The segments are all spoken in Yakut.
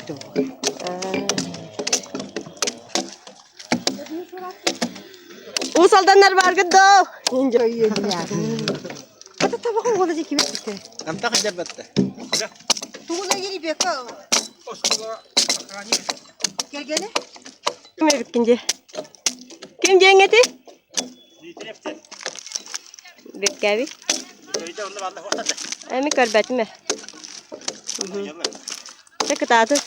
Уус Алданнар бааргыт доо? Амтах дьарбатта. Ким эбиккин дии? Ким диэҥ эти? Бэккээби. Эми көрбөтүм ээ. Чэ кытаатын.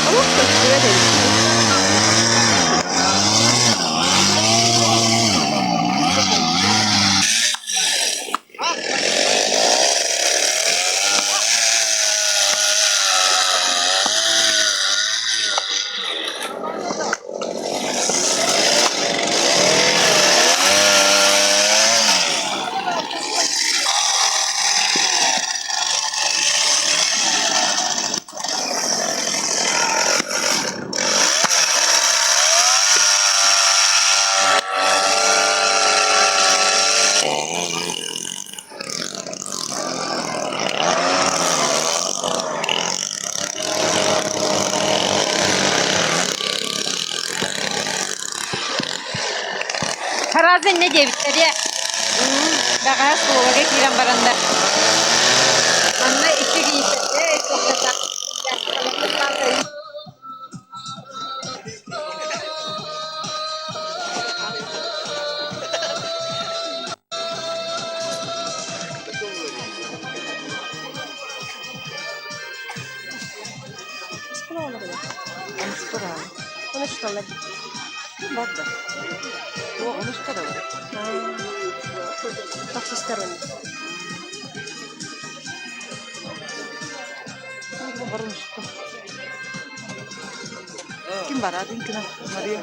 Олох көстүбэт эбит. Сразу инньэ диэбиттэрэ. Бэҕэһээ столовайга киирэн бараннар манна икки киһи туохтата Ким бараатын кына Мария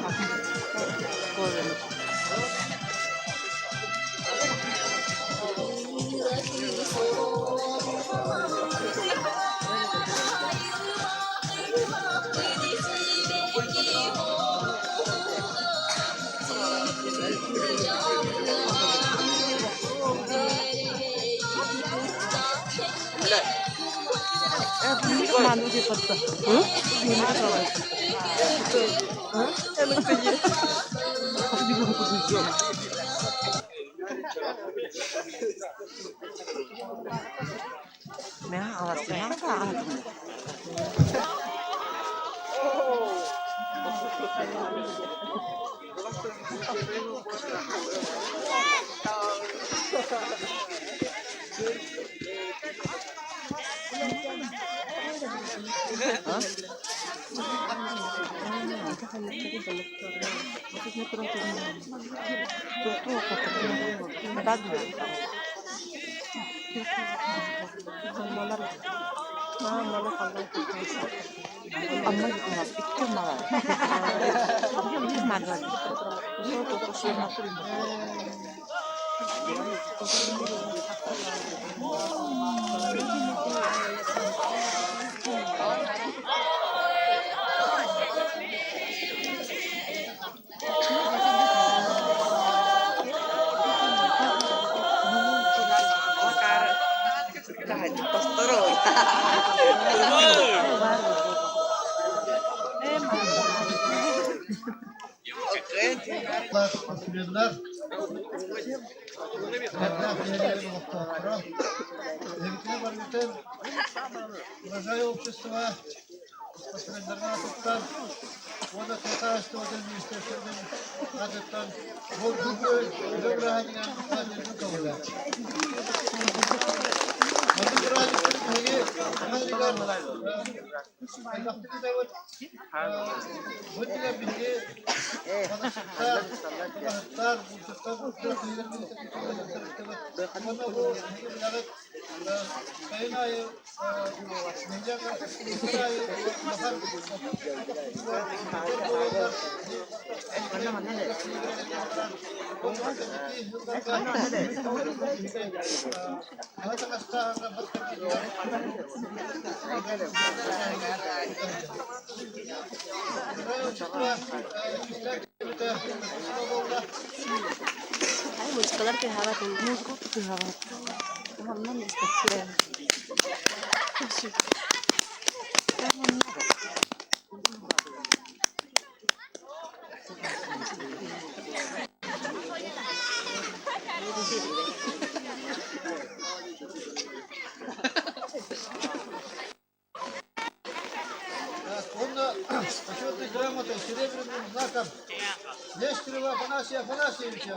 Спортсменнар олохтоохторо эһигитини барыгытын Урожай общество спортсменнарын аатыттан уонна тыа хаһаайыстыбатын министерствотын аатыттан бу үлэ бырааһынньыгын көҕүлээн. Маннык бырааһынньыктары биһиги Саха сиригэр элбэхтик ыытабыт. Бу иннигэр биһиги балыксыттар, табаһыттар, булчуттар уонна бу биһиги билэҕит сайын аайы нэһилиэк аайы улахан буолаллар. Музыкалар тыаһаабатын. Музыка тыаһаабат. Манна испэккэ. Он почетной грамотой, серебряным знаком Нестерова Афанасия Афанасьевича.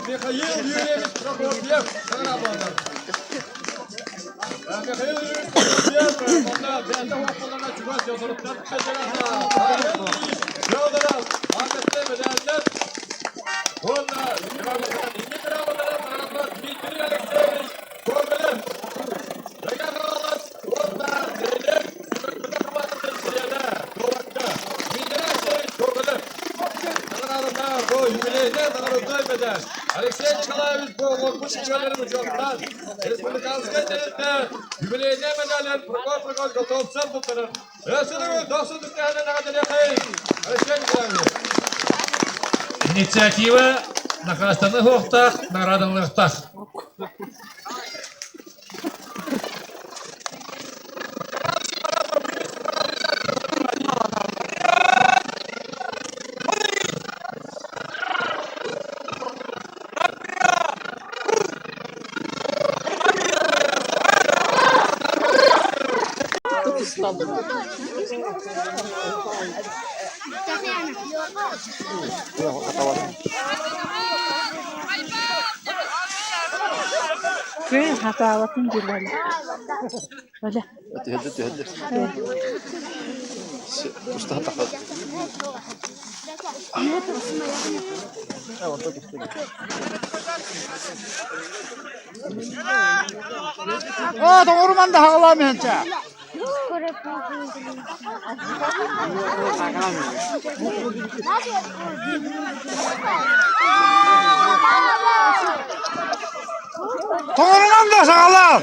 Михаил Юрьевич Прокопьев, Михаил Юрьевич Прокопьев, онно бэйэтэ уоппалана чугас дьонуттан Федоров, Аҕысты мэдээллэр уонна Дмитрий Алексеевич Гоголев, Мэҥэ Хаҥалас уонна нэһилиэк сиэнэ Куоракка Дмитрий Алексеевич Гоголев. Наҕараадалаах бу юбилейнай наградной мэдээль Алексей Николаевич бу оҥорбут үтүөлэрин учуоттаан республиканскай тэрилтэ юбилейнай мэдээлин Прокоп Прокоп Готовцев туттарар. Өссө төгүл дохсун үстэһинэн эҕэрдэлиэххэйиҥ Алексей Николаевич! Инициатива накаастаны суохтаах, наҕараадаланыахтаах. Күн хатаабатын дьулала. Оля. Түһэрдэ түһэрдэ. Устаха тахат. О, тоҥоруман да хаҕалаам иһэнчэ. Тоҥоруман да саҕалаам.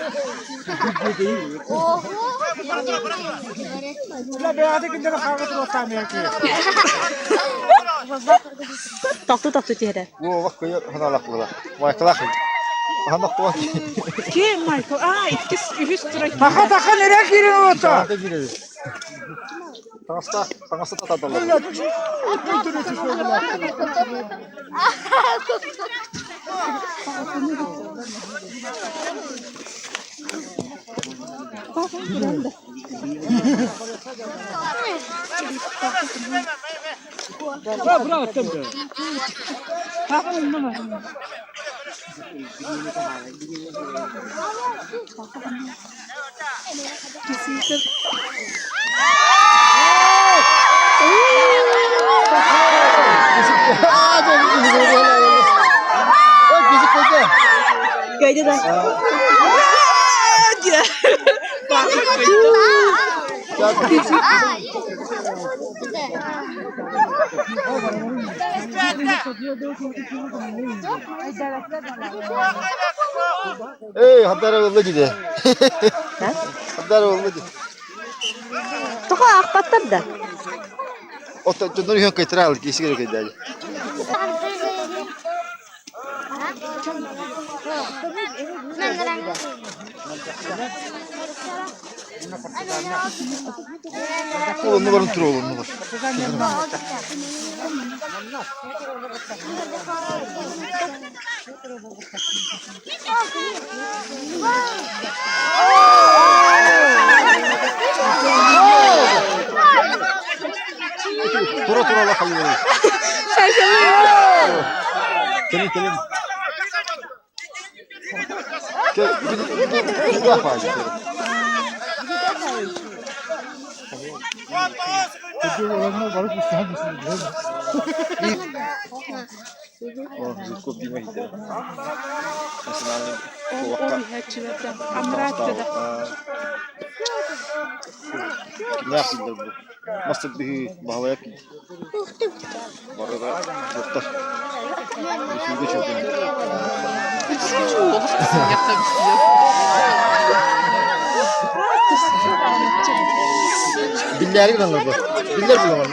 Тохтуу-тохтуу түһэрэр. Уолах көйөр ханалах була. Майкалах. Ханах туох. Ким Майкл? А, иккис, үһүс турай. Таха таха нэрэ киирэн олорто. Таҥаста, таҥаста таталар. Кыайда да. Эй, хадара oldu gidi. Хадара oldu gidi. Тоҕо аахпаттар да? Ото дьоннор үһүөн кыйтыраал киси керек дали. Олонну баран тур олонну бар. Тура тура лахайы. Келин келин. Биллээри гыналлар бу. Биллэр булалар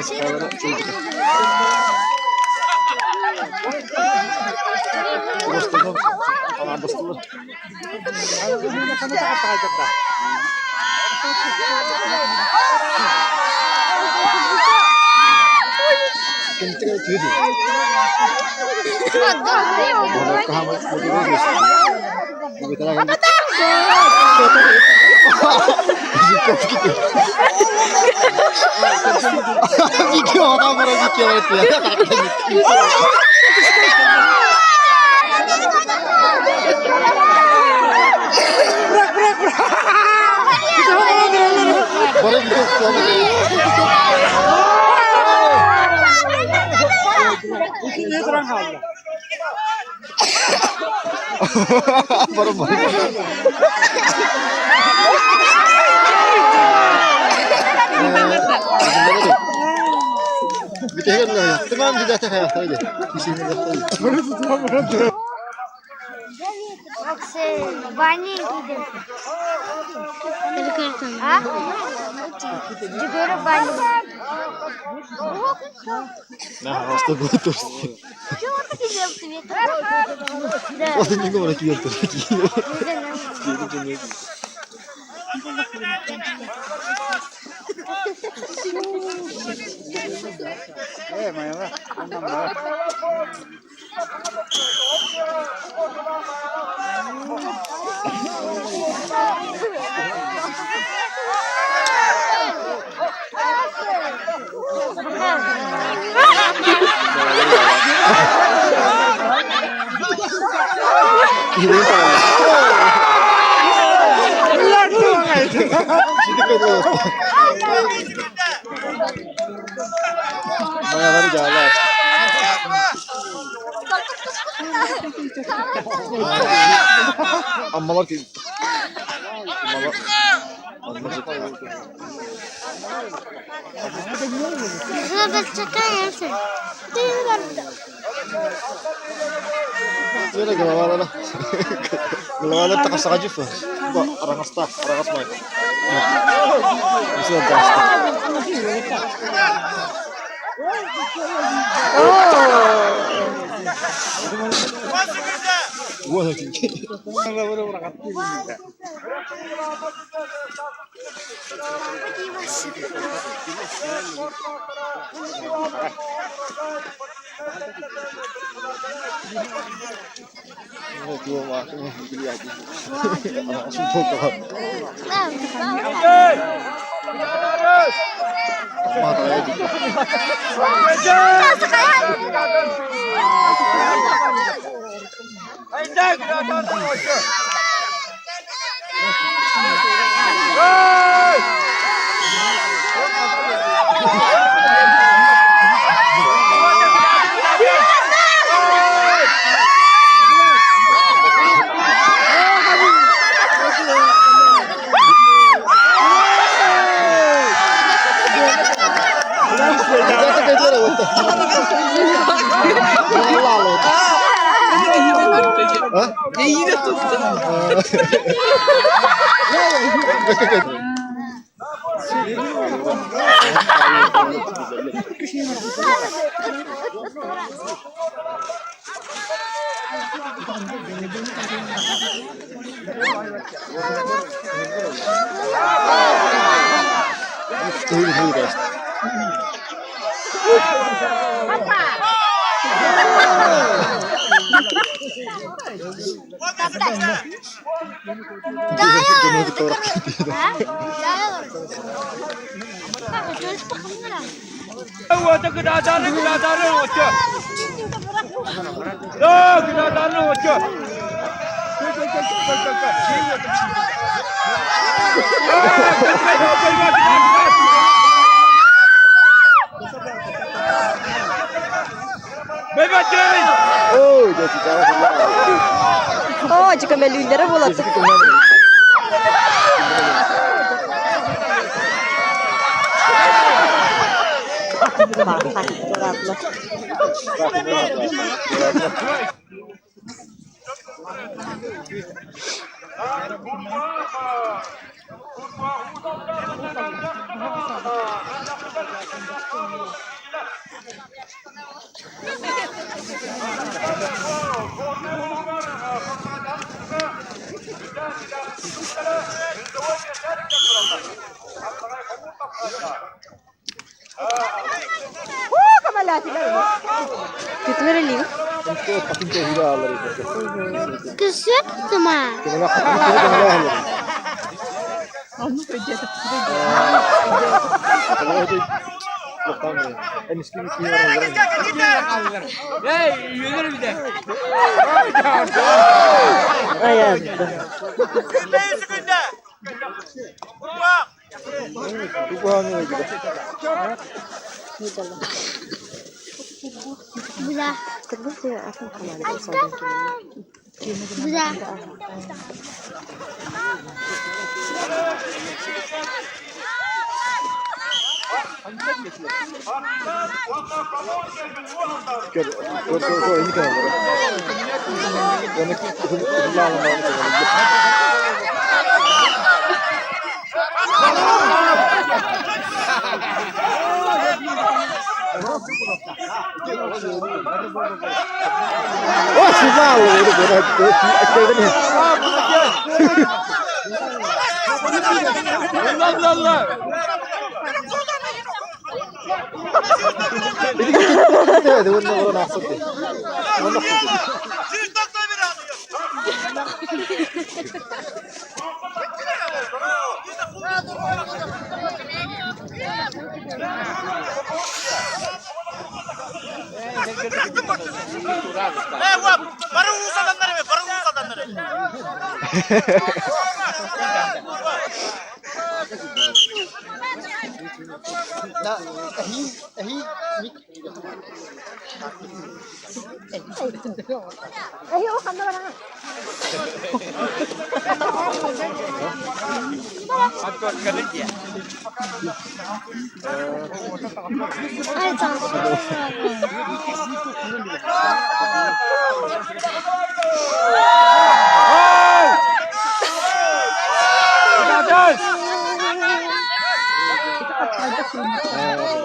Хайалары дьаалаах. Аммалар Аммалар Амма Голова тахсаҕа араҥастаах араҥас баай. Оо, дьикэмэлүүллэрэ буолар. Көтүмэр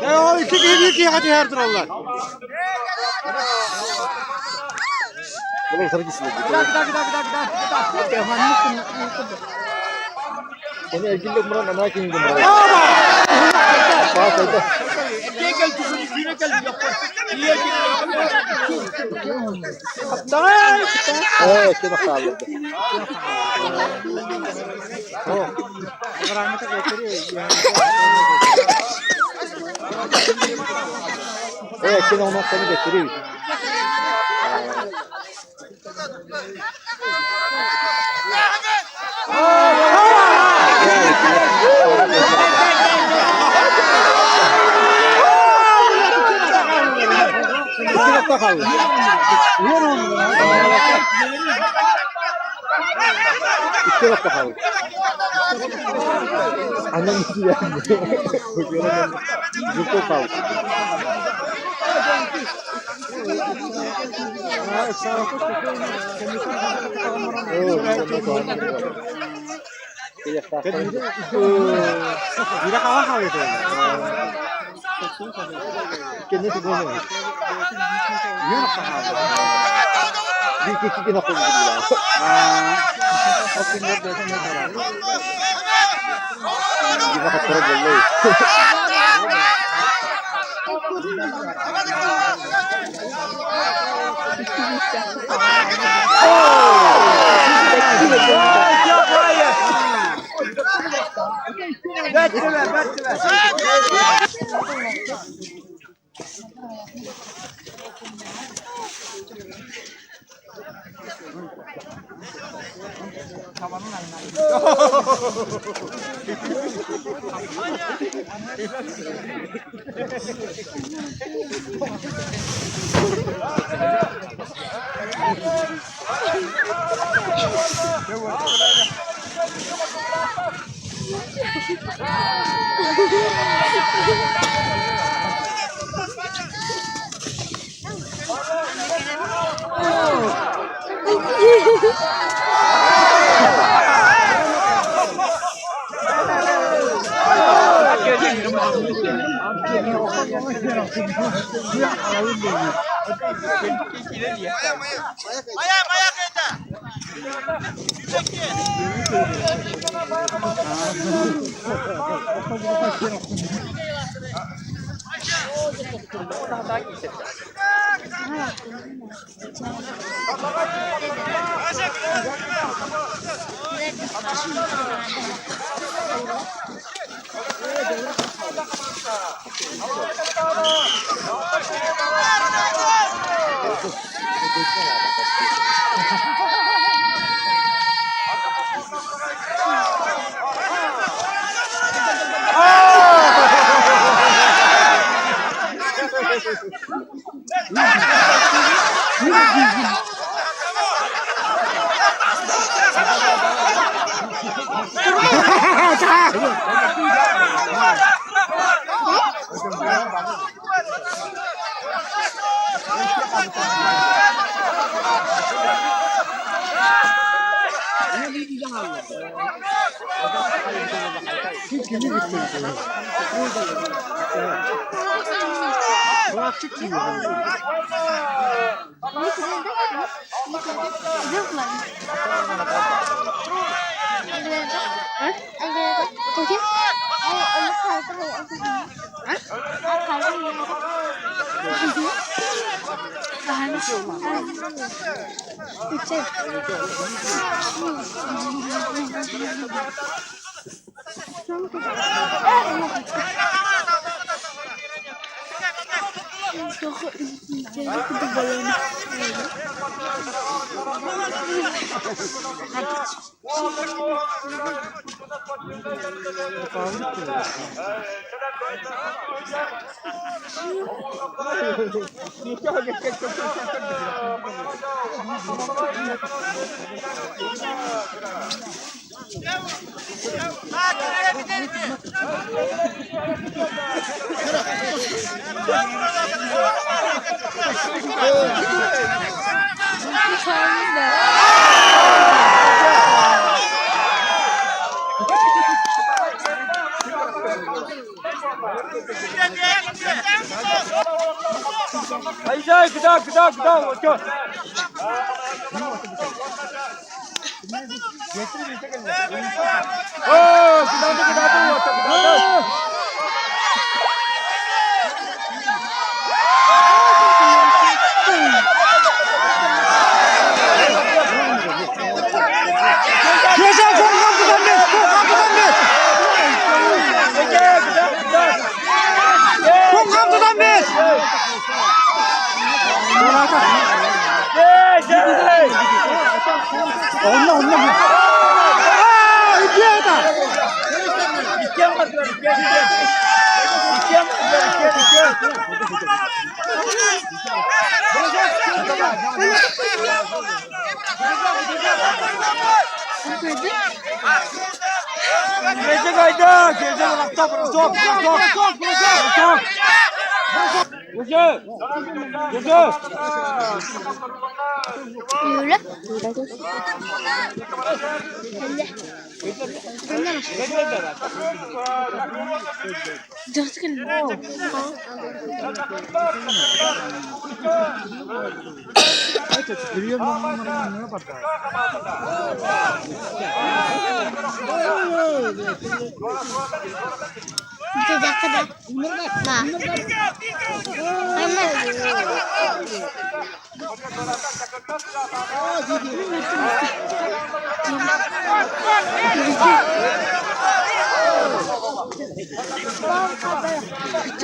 Ол икки киһи киһиэхэ түһэр тураллар.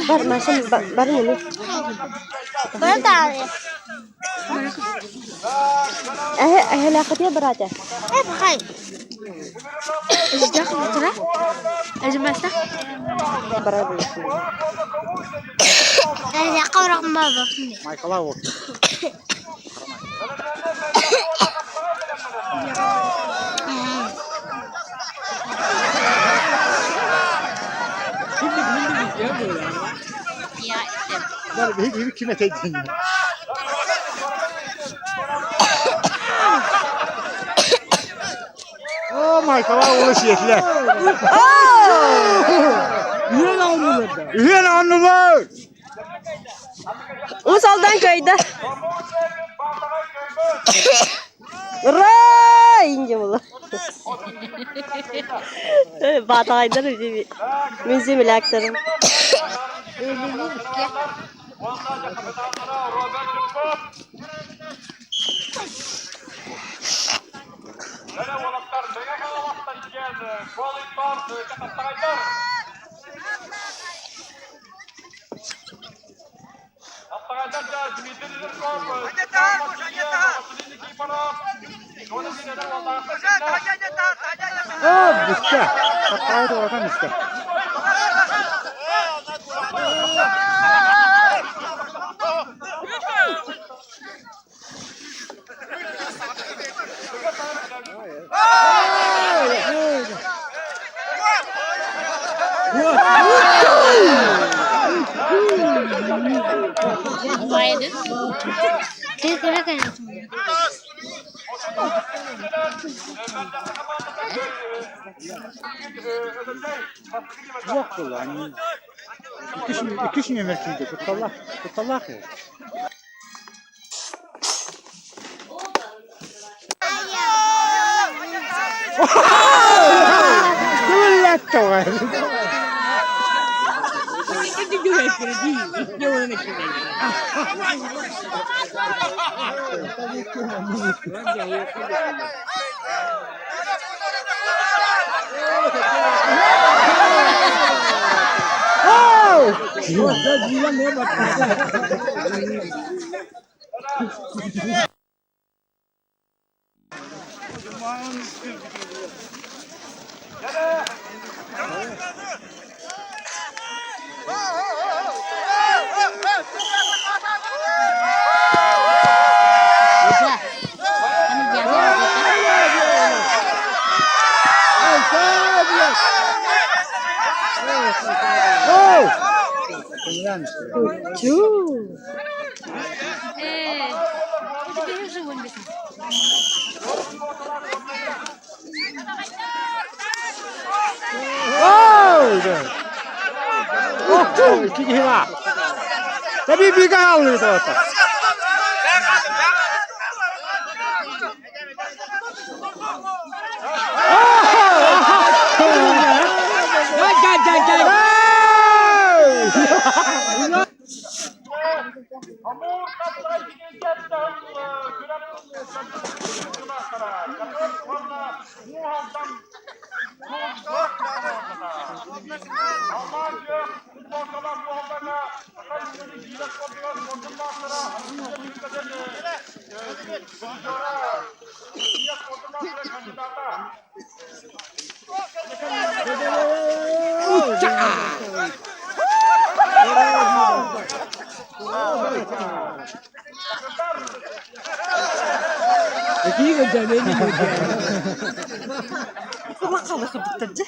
Бар, Маша, барын эми. Эһэлээххитигэр бараата. Барар буолуохтун. Ким этэйдин? О, Майкала уола сиэтилэр. Үһүөн ооннулар! Ус Алдан кыайда. Ура! Инде була. Баатаҕайдар мин землякторым. Аа, бүттэ. Хаппаайда улахан истэ. Суох буоллаҕа. Иккис нүөмэр киирдэ. Кутталлаах, кутталлаах ээ. Чуу. Э, теперь уже вон бесит. Улахалы кырдыктар дьэ.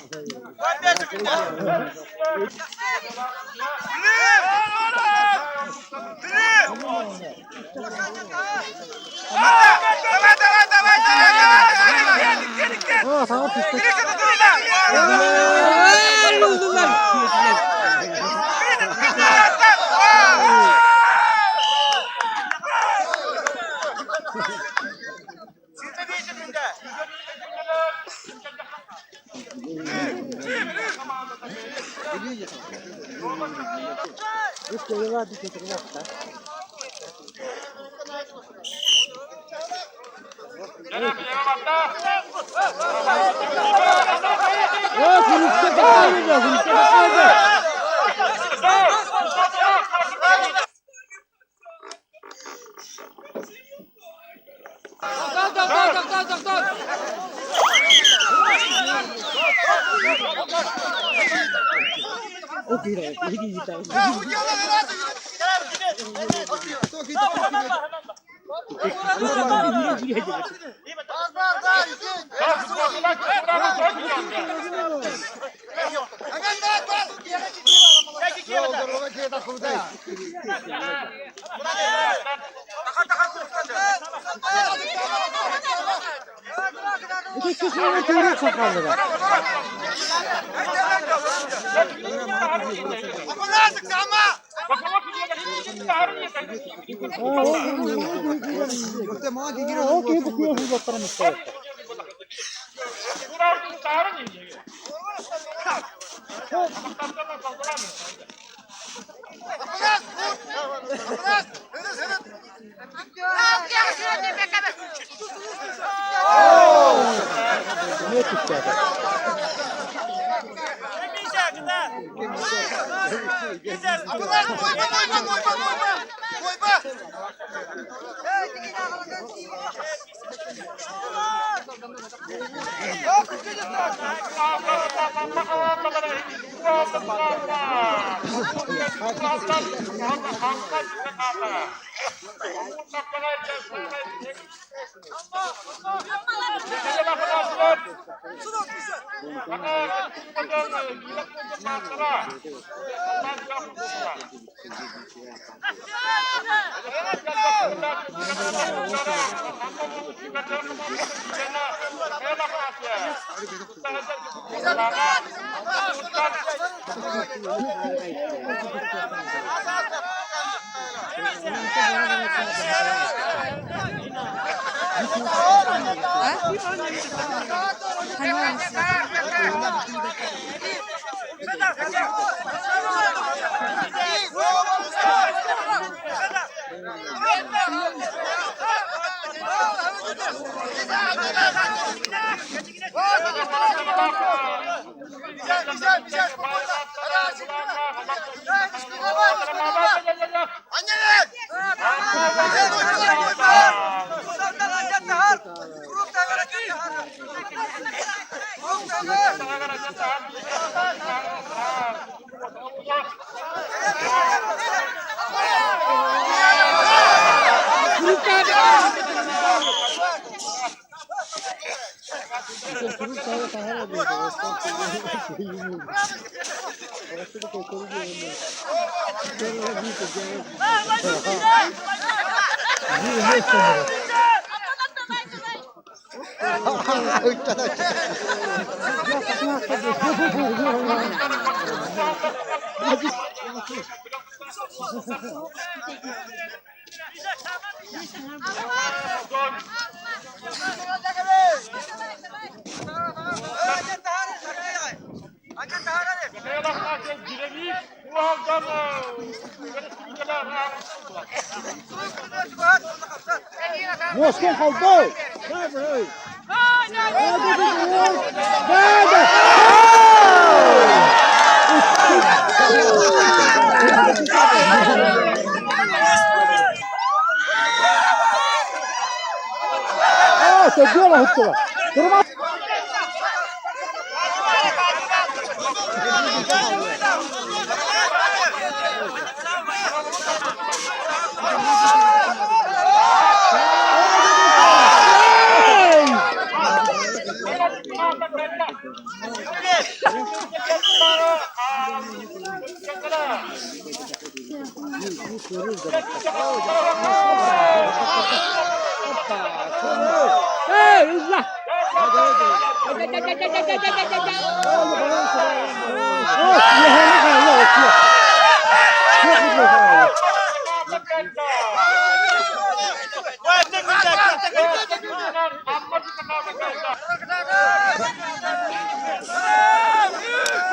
Моско холбой!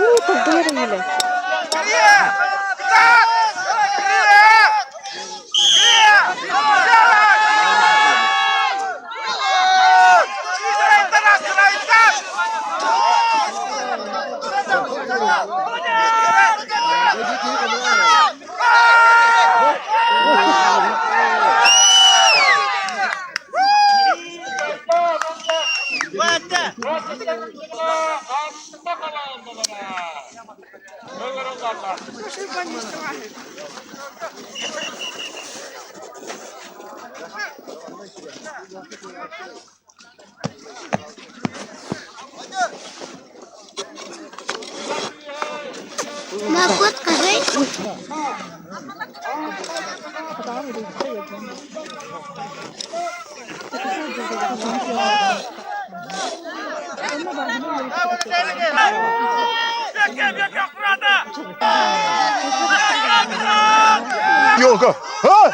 Уу, турдуйар иһилэ. Елка! А!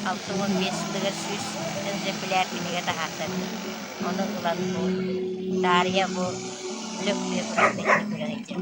65 сылыгар 100 экземпляр кинигэ таһаартарбыт. Ону ылан бу Дарья бу Лөкүө күрэхтэһиини көрөн илдьэр.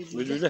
Бүлүүлэ.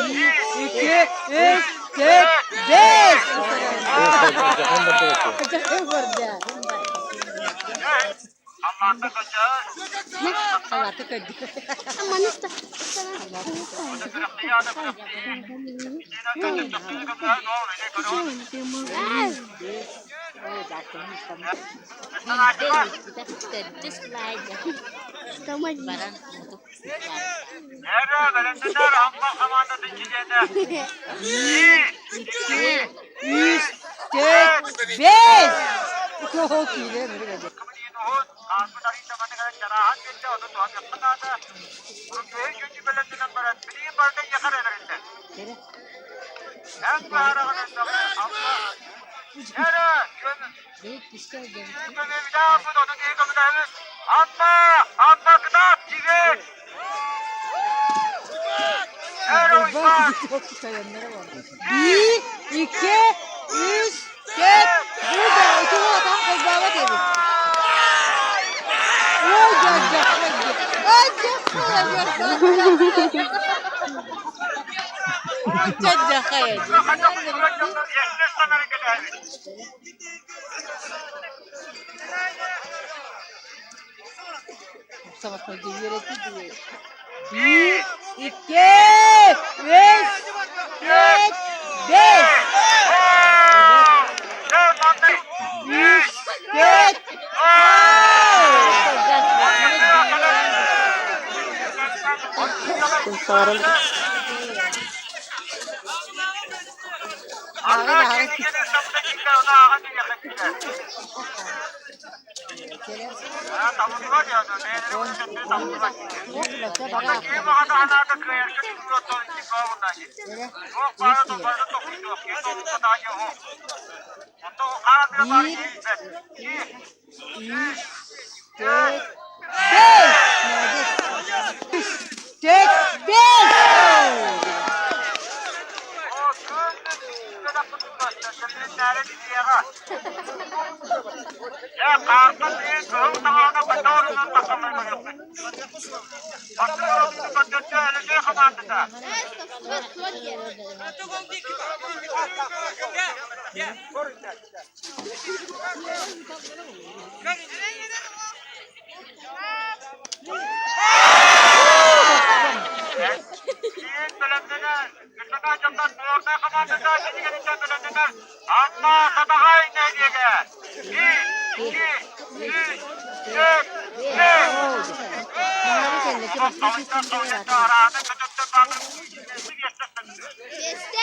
Икки, үс, түөрт, биэс! Төрдүс баран Икки, үс, түөрт, биэс! Биир, икки, үс, түөрт, burada ити уол холбообот эбит. Ой, Биир, икки, үс, түөрт, биэс. Үс, түөрт, Биир, үс, түөрт, биэс! Молодец! Үс, түөрт, биэс! Биир, икки, үс, түөрт, биэс.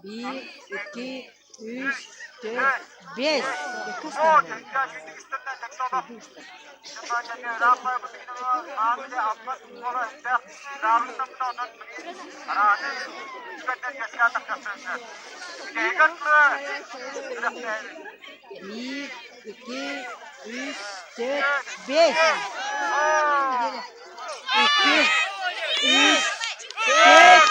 Биир, икки, үс, түөрт, биэс. Икки, үс, түөрт, биэс. Үс, түөрт, биэс. Икки, үс, түөрт, биэс. Икки, үс, түөрт, биэс. Икки, үс, түөрт,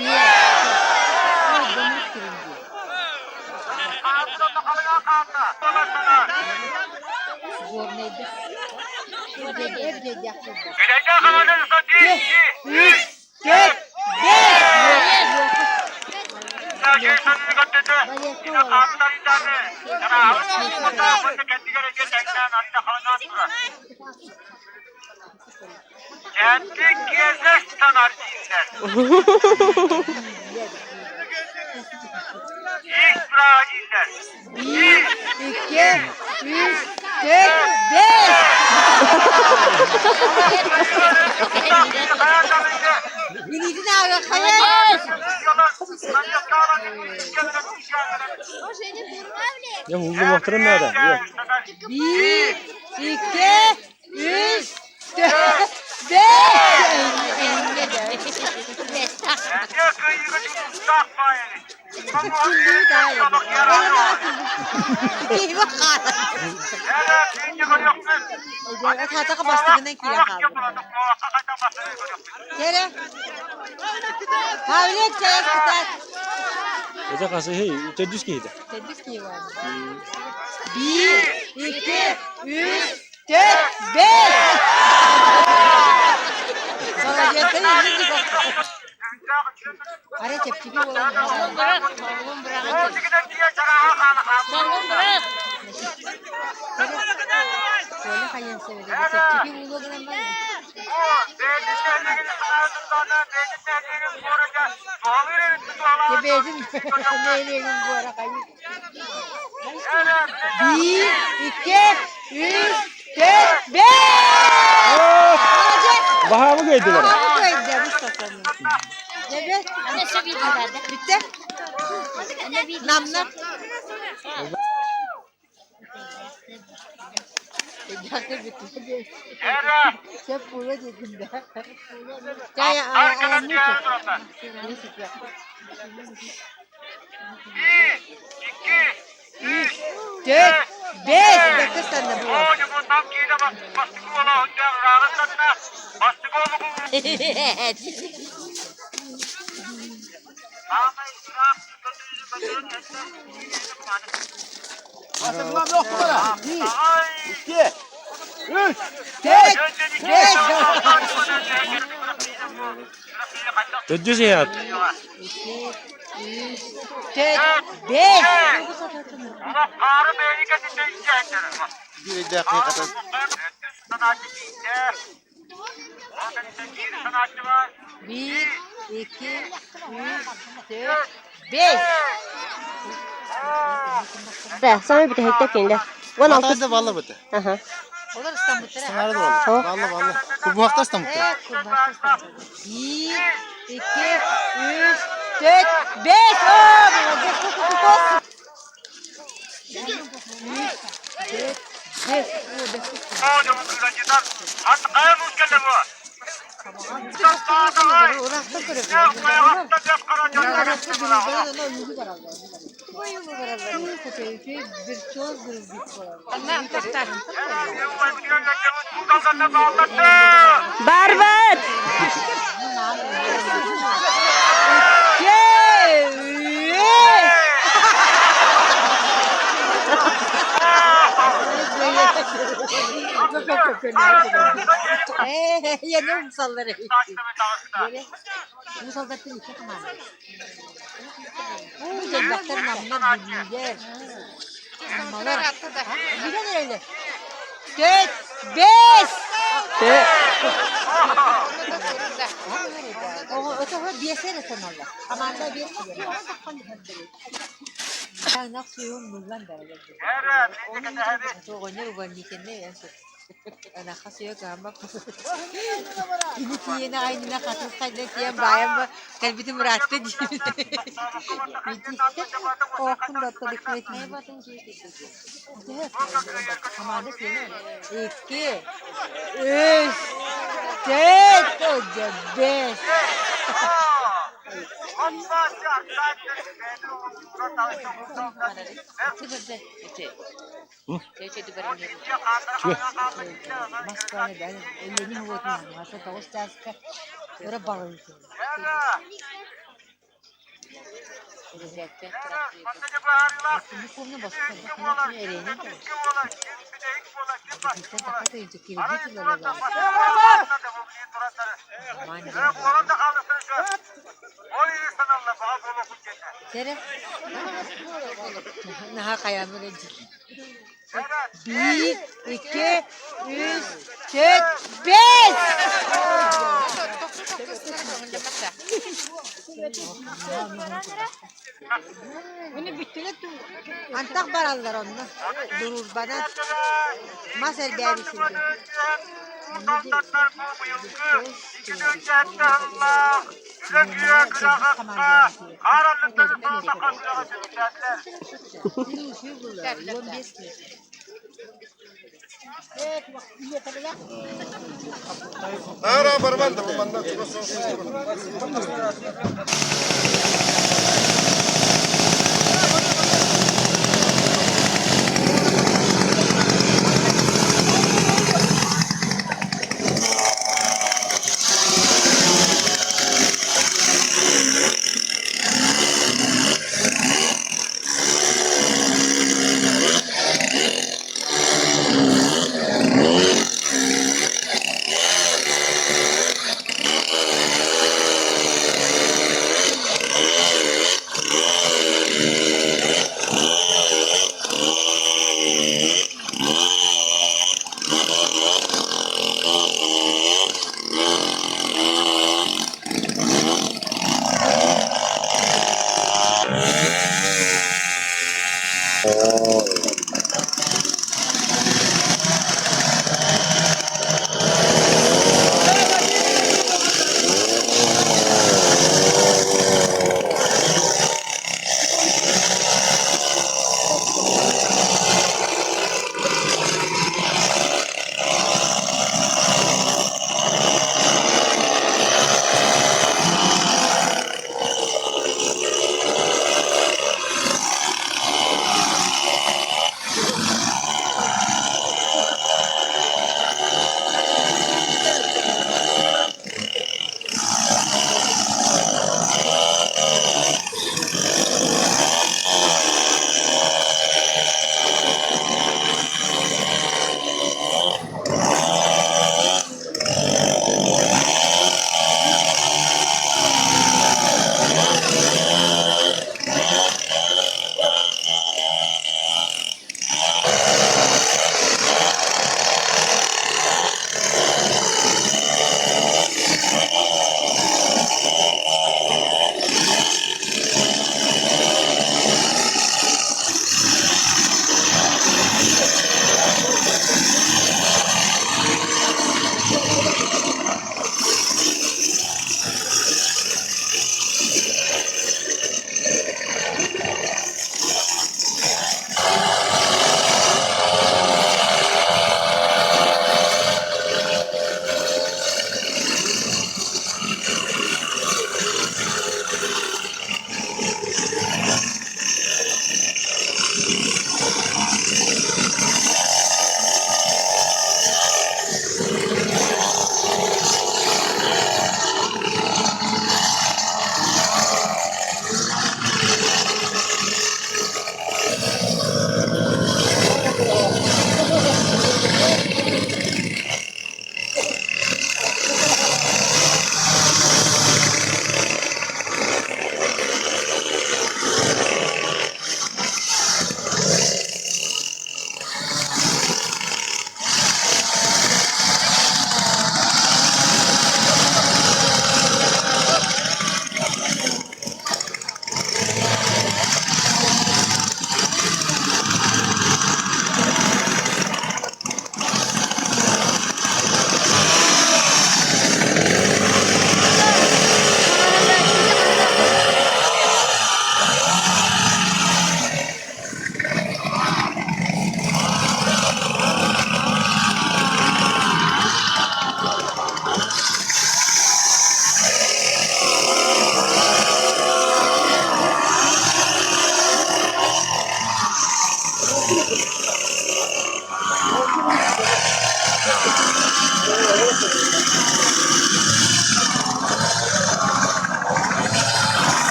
биэс. Горнайда. Биир, икки, үс, төрт, бэс! Илиитин ааҕа хайа? Я уллубахтырым наада. Биир, икки, үс, төрт, бэс! Бастыгынан киирэн хаалбыт. Кэрэ. Павлик чайас кытаат. Это хасы хей, төрдүс киһитэ. Төрдүс киһи бар. Биир, икки, үс, төрт, бэс. Молодец, Арай чэпчэки буолан Бырах, бырах. Бырах. Коля хайыан сөбө чэпчэки буолуо гынан баран. Бэйэтин нэһилиэгин буора хайыы. Биир, икки, үс, төрт, бэс! Молодец! Баһаамы кыайдылар. Баһаамы кыайда, бу сатанын. Дебе? Бүттэ? Намнар? Сөп буолуо диэтим да. Чай Төрт, бэс, бэккэ станна буолар. Төрт, бэс. Төрдүс иһэт. Төрт, бэс. Биир, икки, үс, төрт, бэс. Да, самый бүтэһикте кинилэр. 16. Батайда балла быты. Аха. Олар ыстаммыттара. Станары да балла. Балла балла. Кубуақта ыстаммыттар. Э, курбахта ыстаммыттар. Биир, икки, үс, төрт, бэс. Оо, молодец, ку-ку-ку-ку. Үс, төрт, бэс. Оо, бэс. Барбыт! Төрт, бэс! Отоҕо биэс эрэ саналлар. Хамаанда биэс Ынах сүөһү умнуллан барар. Оҕонньор увольнительнай Ынахха сүөһү кыһаммат. Кини тиийэн аҕай иннинэ хатыс хайда тиийэн баайан кэлбитим ыраатта диибин. Оохпун да Икки, үс, төрт, бэс. Наһаа хайааммын Биир, икки, үс, түөрт, биэс! Антах бараллар онно, Дуруурбанан, мас эрбээбит сиргэ.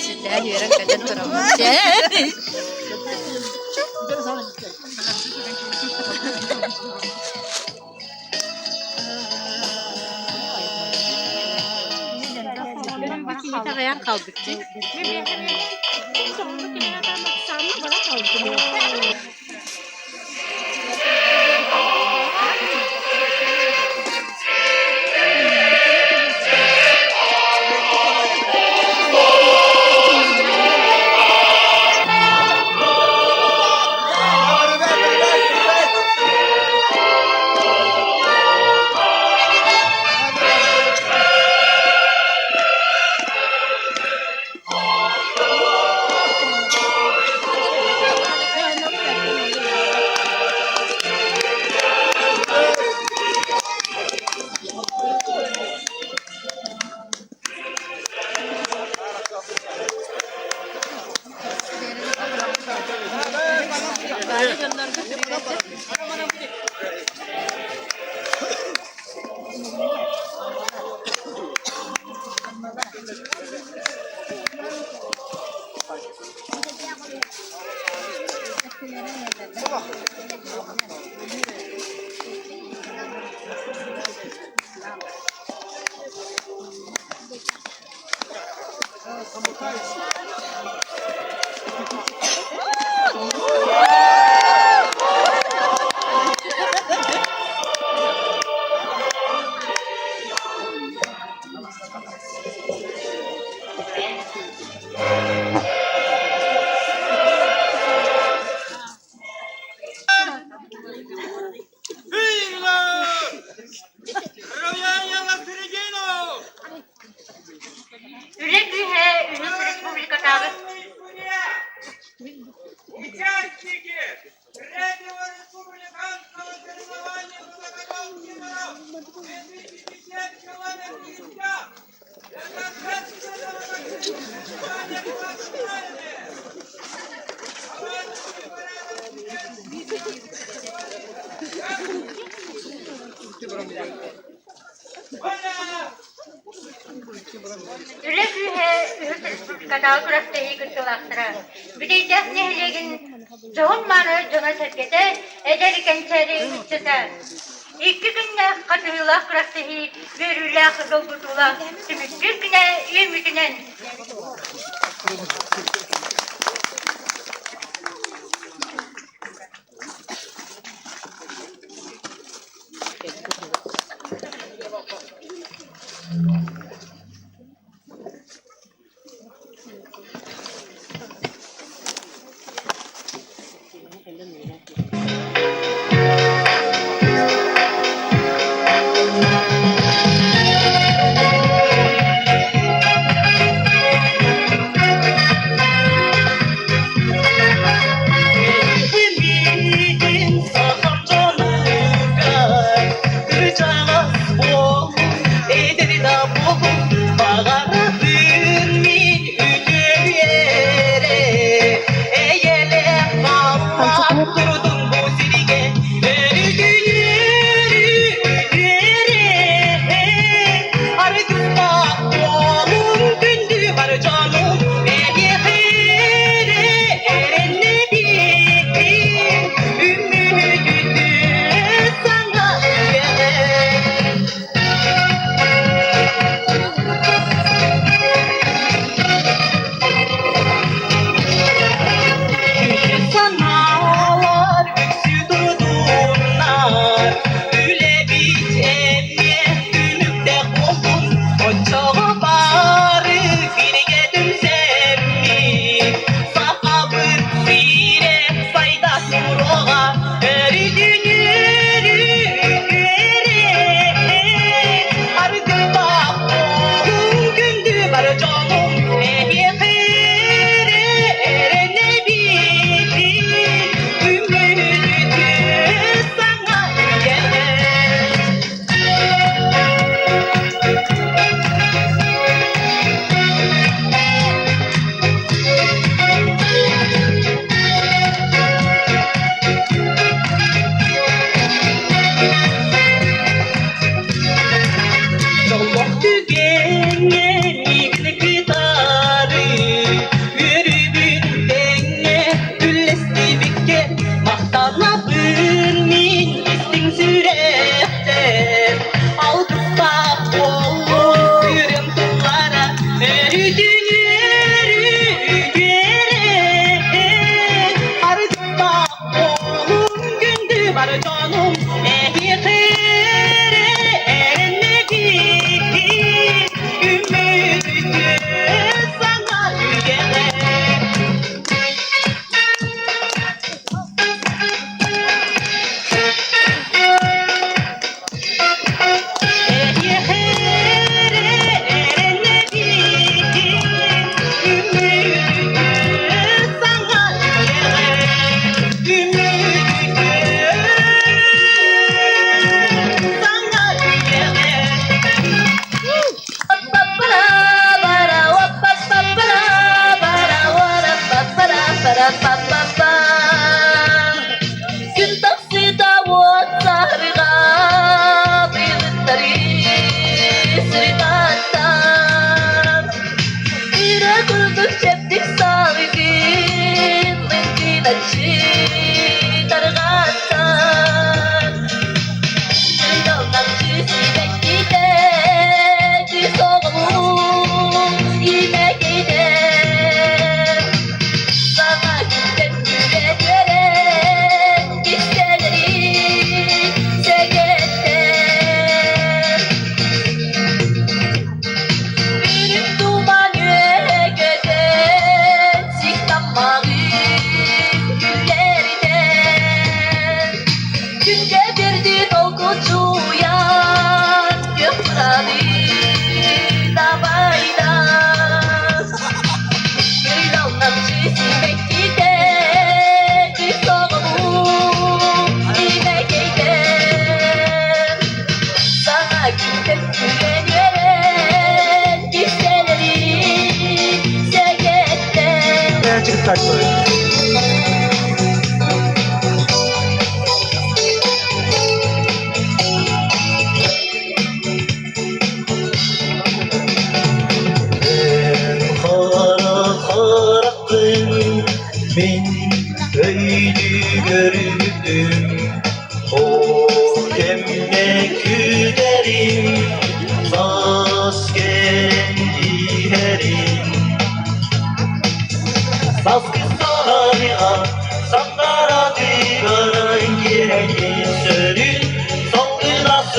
Сүрдээх үөрэн көтөн турабын. Үлэ күүһэ үһүс республикатааҕы Үлэ күүһэ үһүс республикатааҕы күрэхтэһии кыттыылаахтара. Бүтэйдээх нэһилиэгин дьоһун-мааны дьоно-сэргэтэ, эдэр кэнчээри ыччата. Икки күннээх хатыһыылаах күрэхтэһии үөрүүлээх долгутуулаах түмүктүүр күнэ үүммүтүнэн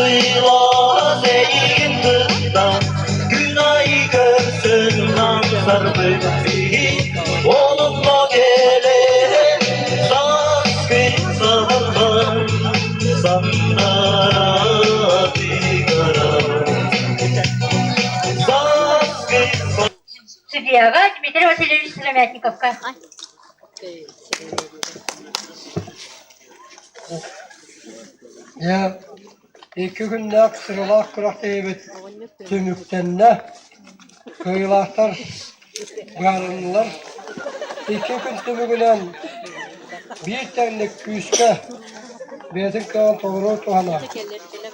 Сыйлас эйигин кытта күн айы көрсөн намсарбыт биһи Онно кэлэн сааскы саһарҕан сандара тыгара Сааскы Судьяға Дмитрий Васильевич Сыромятниковка. Дьэ, икки күннээх сыралаах күрэхтэһиибит түмүктэннэ. Кыайыылаахтар быһаарыллар. Икки күн түмүгүнэн биир тэҥник күүскэ бэйэтин кыаҕын толору туһанар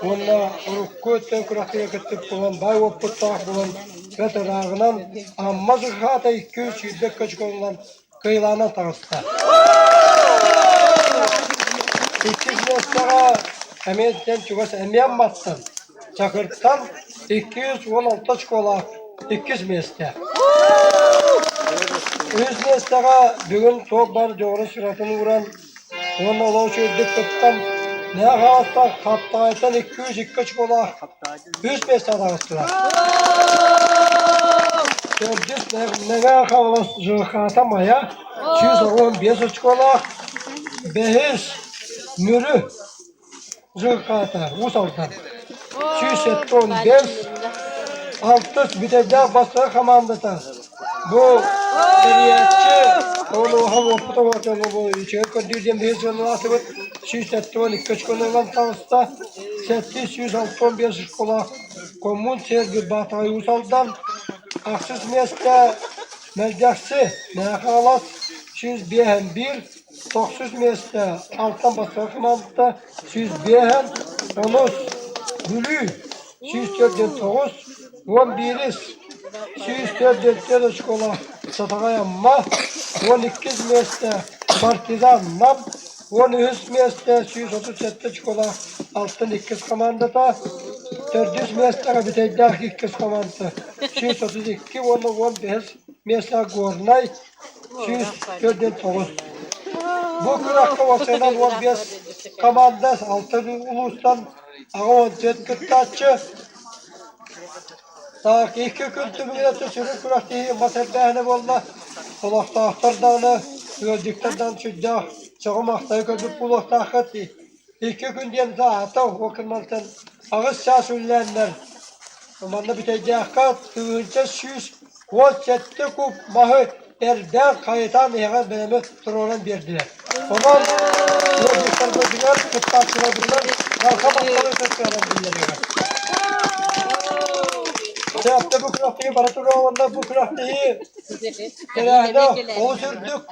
уонна урукку өттүн күрэхтэһиигэ кыттыбыт буолан баай уопуттаах буолан бэрт ырааҕынан Амма ЗХ-та 220 көчкөнүнэн кыайыылаанан таҕыста. Иккис миэстэҕэ эмиэттэн чугас эмиэ Амматтан, Чакыртан 216 очколаах иккис миэстэ. Үһүс миэстэҕэ бүгүн туох баар дьоҕурун сүрэтин ууран уонна олох үчүгэйдик кыттан Мэҥэ Хаҥаластан Хаптаҕайтан 202 очколаах үс миэстэҕэ таҕыстылар. Төрдүс Мэҥэ Хаҥалас ЖХ-та Майа 115 очколаах, бэһис Мүрү ЖХ-та Уус Алдан 175, алтыс Бүтэйдээх бастакы хамаандата бу тэрийээччи Олуоха уоппут оҕото бу үчүгэй көрдүүр диэн биһиги сыаналаатыбыт 172 очкону ылан таҕыста 765 очколаах Коммун Сергей Баатаҕай Уус Алдан ахсыс миэстэ Мэлдьэхси Мэҥэ Хаҥалас 105 тохсус миэстэ Алтан бастакы хамаандата 105 онус Бүлүү 149 11-ис 144 очколаах Сатаҕай Амма 12 миэстэ Партизан Нам 13 миэстэ 137 очколаах Алтан иккис хамаандата төрдүс миэстэҕэ Бүтэйдээх иккис хамаандата 132 уонна 15 миэстэҕэ Горнай 149. Бу күрэххэ уопсайынан 15 хамаанда алта улуустан 84 кыттааччы. Так, икки күн түмүгүнэн сүрүн күрэхтэһии мас эрбээһинэ буолла. Олохтоохтор даҕаны, ыалдьыттар даҕаны сүрдээх сөҕү-махтайы көрбүт буолуохтааххыт. Икки күн диэн аата уокуннартан аҕыс чаас үллээннэр манна Бүтэйдээххэ 1117 куб маһы эрдээх хайытаан иһэҕэ бэлэми туруоран биэрдилэр. Онон ыалдьыттарбытыгар, кыттааччыларбытыгар барҕа махталы сыһыаран биллэриэҕэ. Чэ, бу күрэхтэһии бара туруо уонна бу күрэхтэһии тэрээһинэ олус үрдүк.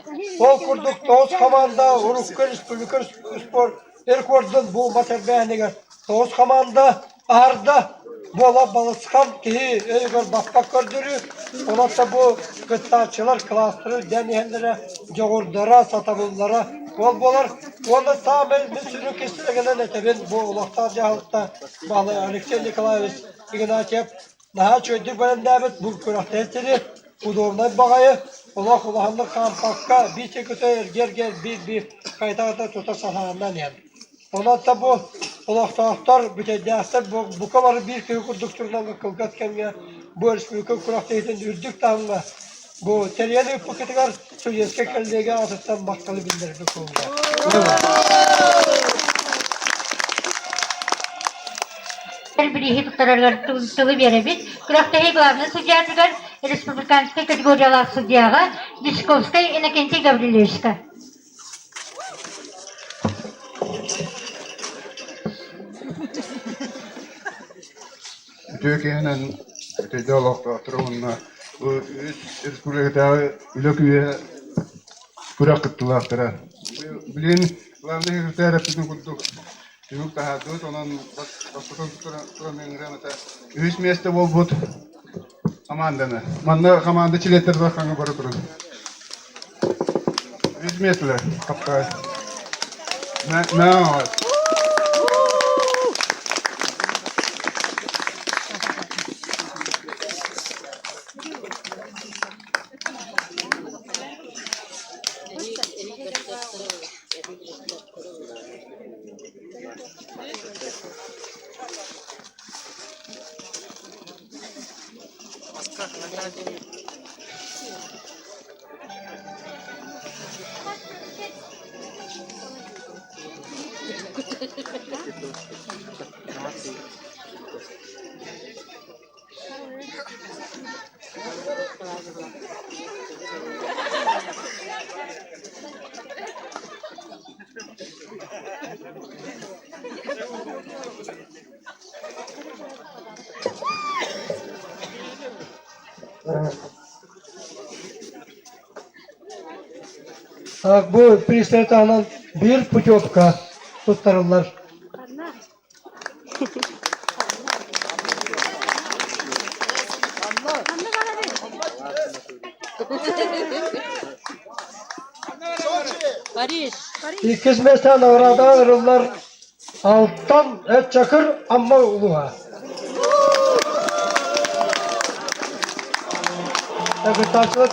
Ол курдук тоҕус хамаанда урукку республика спорт рекордун бу мас эрбээһинигэр тоҕус хамаанда аһарда. Буола балысхан киһи өйүгэр баппат көрдөрүү. Онон бу кыттааччылар кластеры үрдээн иһэллэрэ, дьоҕурдара, сатабыллара ол буолар. Уонна саамай мин сүрүн кистэлэҥинэн этэбин бу олохтоох дьаһалта баһылыга Алексей Николаевич Игнатьев наһаа үчүгэйдик бэлэмнээбит бу күрэхтэһэр сири удобнай баҕайы, олох улаханнык хаампакка биир сиргэ эргиэргэ биир-биир хайта-хайта тута саһааннан иһэн. Онон да бу олохтоохтор, бүтэйдээхтэр бука бары биир киһи курдук турунан кылгас кэмҥэ бу республика күрэхтэһиитин үрдүк таһымҥа бу тэрийэн ыыппыккытыгар студенческай коллегия аатыттан махталы биллэрбит буолла. Бирииһи туттарарыгар тылы биэрэбит. Күрэхтэһии главнай судьятыгар республиканскай категориялаах судьяҕа Дьячковскай Иннокентий Гаврильевичка. Үтүө киһинэн үтүөдэ олохтоохторо уонна бу үс республикатааҕы үлэ күүһэ күрэх кыттыылаахтара. Билигин главный секретарь эппитин курдук түмүк таһаардыбыт, онон бастакы туран ыҥырыам этэ. Үһүс миэстэ буолбут Хамаанданы. Манна хамаанда чилиэттэр хаҥа бара турар. Үс миэстэлэр хапкаай. Наа. Так, бу пристрой таһынан биир путевка туттарыллар. Париж. Иккис миэстэ награда ырыллар Алтан Чакыр Амма улууһа. Кыттааччылар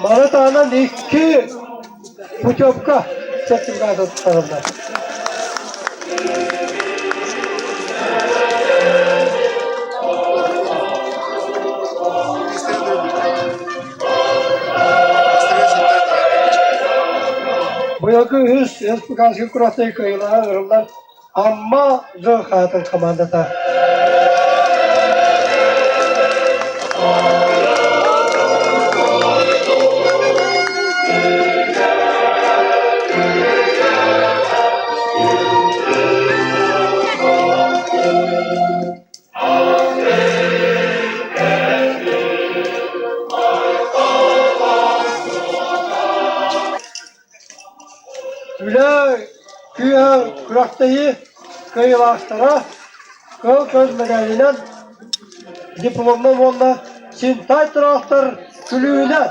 Маны таһынан икки путевка сертификаты туттарыллар. Быйылгы үһүс республиканскай күрэхтэһии кыайыылааҕа ыҥырыллар Амма ЗХ-тын хамаандата. Үлэ күүһэ күрэхтэһии кыайыылаахтара кыһыл көмүс мэдээлинэн, дипломунан уонна Синтай тыраахтар күлүүһүнэн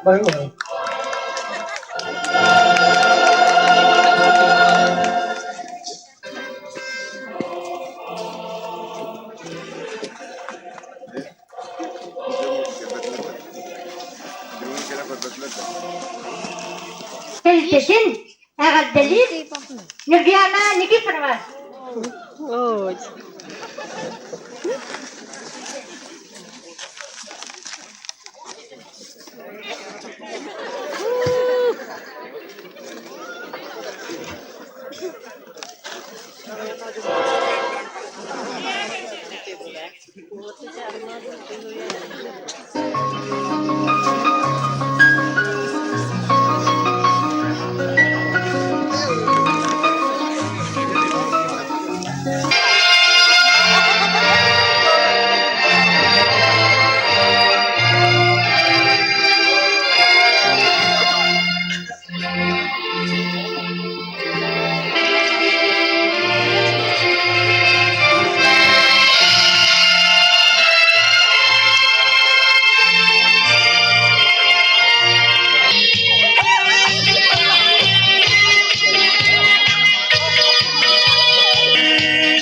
Бай. Тэрилтэтин эҕэрдэлиир Ньургуйаана Никифорова. Ой.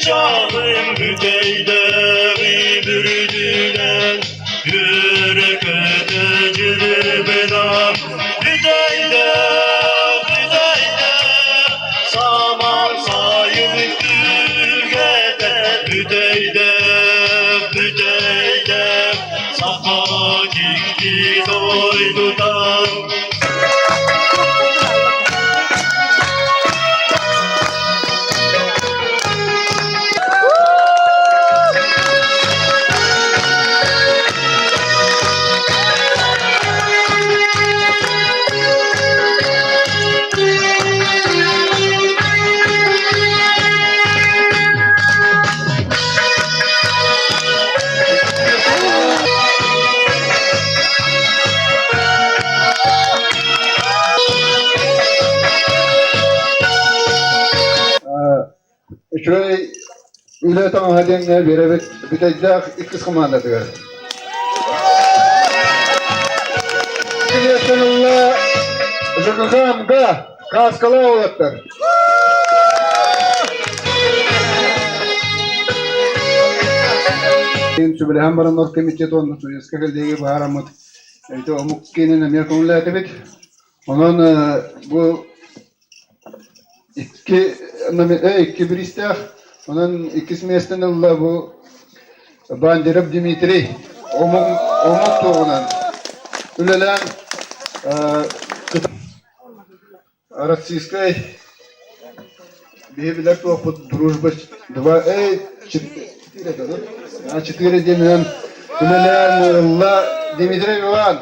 Canım büteyderi bürüdülen Yürek öteciri bela Büteyde, büteyde Saman sayın türgete Büteyde, büteyde Saka gitti doydudan. Үчүгэй үлэ таҥаһа диэҥҥэ биэрэбит Бүтэйдээх иккис хамаандатыгар. Кириэттэн ылла ЖКХ-МГ кааскалаах уолаттар. Сүбэлэһэн баран оргкомитет уонна студенческай коллегия быһаараммыт ити омук киинин эмиэ көҥүллээтибит. Онон бу Икки икки бириистээх, онон иккис миэстэни ылла бу Бандеров Дмитрий омук омук туоҕунан үлэлээн Российскай биһи билэр туохпут дружба два эй четыре да четыре диэнинэн үлэлээн ылла Дмитрий Иван.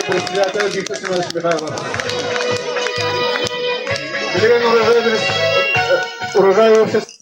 Председатель Виктор Семенович Михайлов. Билигин урожай урожай общество.